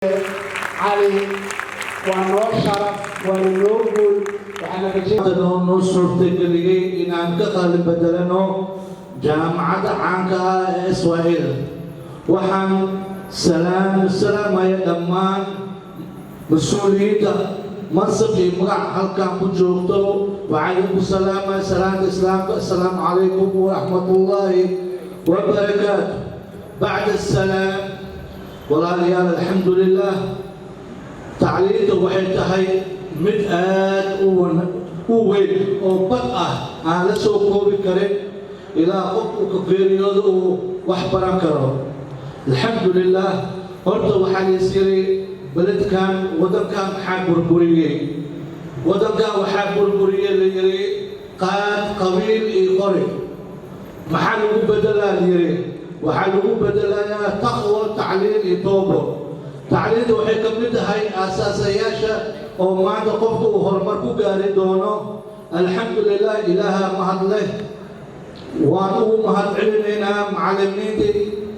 Cali, waa noo sharaf, waana noo guul. Waxaana rajay Noo suurtageliyey inaan ka qalin bedelano jaamacadda caanka ah ee SYL. Waxaan salaamaya dhammaan mas-uuliyiinta mansab iyo magac halkan ku joogto. Waxaan idinku salaamaya salaanta Islaamka: assalaamu calaykum waraxmatullaahi wabarakaatu. Bacda asalaam, walaalayaal, alxamdu lilah. Tacliinta waxay tahay mid aad u weyn oo bad ah, aan la soo koobi karin, ilaa qofku ka geeriyooda uu wax baran karo. Alxamdu lilah. Horta waxaa lais yiri, beledkan, waddankan maxaa burburiyey? Waddankan waxaa burburiyey, la yiri, qaad, qabiil iyo qori. Maxaa lagu bedelaa, la yiri? Waxaa lagu bedelayaa taqwo, tacliin iyo toobo. Tacliinta waxay ka mid tahay aasaasayaasha oo maanta qofku uu horumar ku gaari doono. Alxamdu lilah, Ilaaha mahad leh. Waan ugu mahad celinaynaa macallimiinta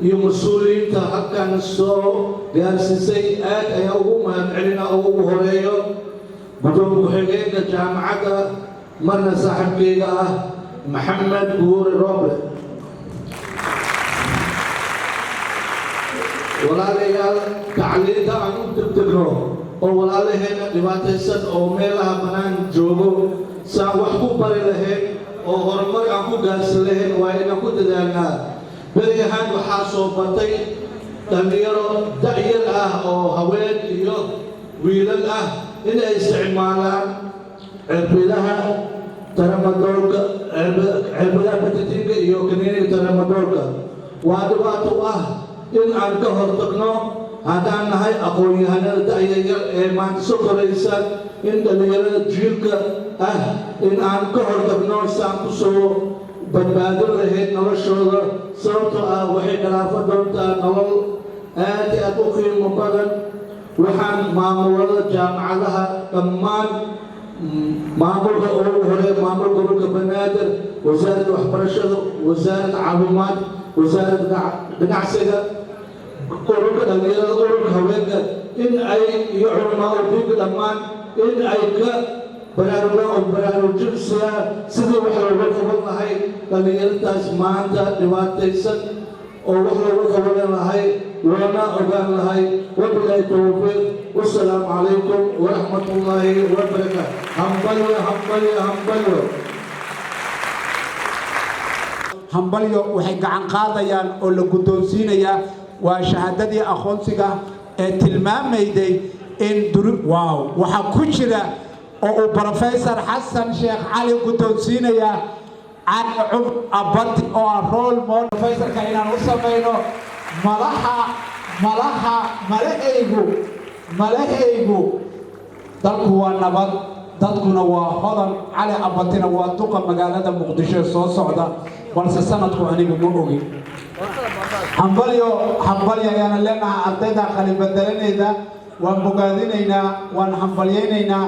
iyo mas-uuliyiinta halkan soo gaarsiisay. Aad ayaa ugu mahad celinaa, oo ugu horeeyo gudoomiye ku-xigeenka jaamacadda, marna saaxiibkeyga ah, Maxamed Guure Roble. Walaalayaal, tacliinta aan u degdegno oo walaalaheena dhibaataysan oo meelaha bannaan joogo saan wax ku bari lahayn oo horumar aan ku gaarsin lahayn, waa inaan ku dadaalnaa. Beriyahaan waxaa soo batay dhallinyaro da'yar ah oo haween iyo wiilal ah inay isticmaalaan cirbidaha tramadolka, cirbadaha pethidineka iyo kaniiniga tramadolka. Waa dhibaato ah in aan ka hortagno haddaan nahay aqoon-yahanada da'yar ee maanta soo koraysa, in dhallinyarada jiilka ah in aan ka hortagno saan ku soo badbaadin lahayd noloshooda, sababtoo ah waxay khilaafa doontaa nolol aad iyo aad u qiimo badan. Waxaan maamulada jaamacadaha dhammaan, maamulka ugu hore, maamulka gobolka Banaadir, Wasaaradda Waxbarashada, Wasaaradda Caafimaad, Wasaaradda Ganacsiga, ururka dhalinyarada, ururka haweenka, in ay iyo culamaa udiinka dhammaan in ay ka baraarugaan oo baraarujinsiyaa sidii wax looga qaban lahay dhallinyartaas maanta dhibaataysan, oo wax looga qaban lahay, loona ogaan lahay. Wabilaahi towfiiq. Wasalaamu calaykum waraxmat ullaahi wabarakaatu. Hambalyo, hambalyo, hambalyo. Hambalyo. Waxay gacan qaadayaan oo la guddoonsiinayaa waa shahaadadii aqoonsiga ee tilmaamayday in duru wow waxaa ku jira oo uu Professor Xasan Sheekh Cali guddoonsiinayaa Cali Cumar Abati, oo ah role model professorka inaan u samayno. Malaha, malaha, malahaygu, malahaygu, dalku waa nabad, dadkuna waa hodan. Cali Abatina waa duqa magaalada Muqdisho ee soo socda, balse sanadku anigu ma ogin. Hambalyo, hambalyo ayaana leenahay ardayda qalin bedelanayda. Waan bogaadinaynaa, waan hambalyaynaynaa.